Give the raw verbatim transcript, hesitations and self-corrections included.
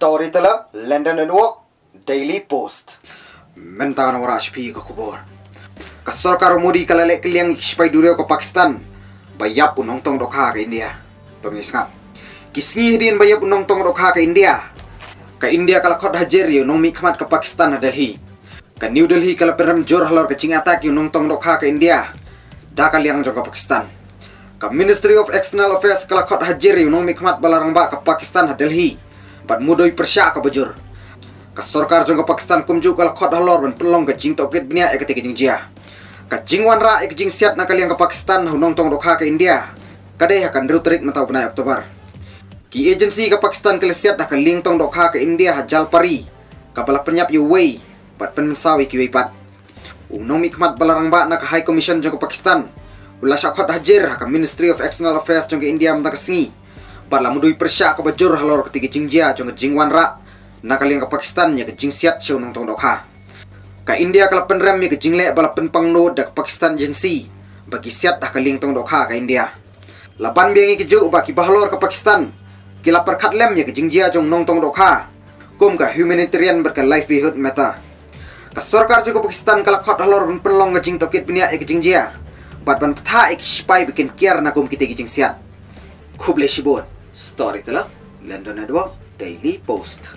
Storyteller, London Network, Daily Post. Mynta ngan wanrah sha phi ka khubor. Ka sorkar u Modi ka la leh kylliang ïa ki shipai duriaw ka Pakistan ba ïap u nongtong dohkha ka India. To ngin sngap. Ki sngi hadien ba ïap u nongtong dohkha ka India, ka India ka la khot hajir ïa u nongmihkhmat ka Pakistan ha Delhi. Ka New Delhi ka la pynrem jur halor ka jingattack ïa u nongtong dohkha ka India da ka liang jong ka Pakistan. Ka Ministry of External Affairs ka la khot hajir ïa u nongmihkhmat balarangbah ka Pakistan ha Delhi bad mudui pyrshah kaba jur. Ka sorkar jong ka Pakistan kumjuh ka la khot halor ban pynlong ka jingtohkit bniah ïa katei ka jingjia. Ka jingwanrah ïa ka jingsiat na ka liang ka Pakistan ha u nongtong dohkha ka India ka dei ha ka hynriew tarik mynta u bnai October. Ki agency ka Pakistan ki la siat ha ka liengtong dohkha ka India ha Jalpari, kaba la pynïap ïa uwei bad pynmynsaw ïa kiwei pat. U nongmihkhmat balarangbah na ka High Commission jong ka Pakistan u la shah khot hajir ha ka Ministry of External Affairs jong ka India mynta ka sngi bad la mudui pyrshah kaba jur halor katei ka jingjia jong ka jingwanrah na ka liang ka Pakistan ïa ka jingsiat sha u nongtong dohkha. Ka India ka la pynrem ïa ka jingleh ba la pynpangnud da ka Pakistan agency ba ki siat ha ka liengtong dohkha ka India. La ban biang ïa kajuh ba ki bahalor ka Pakistan ki la pyrkhat lem ïa ka jingjia jong u nongtong dohkha kum ka humanitarian bad ka livelihood matter. Ka sorkar jong ka Pakistan ka la khot halor ban pynlong ka jingtohkit bniah ïa ka jingjia bad ban bthah ïa ki shipai ba kin kiar na kum kitei ki jingsiat. Khublei shibun. Storyteller, London Network, Daily Post.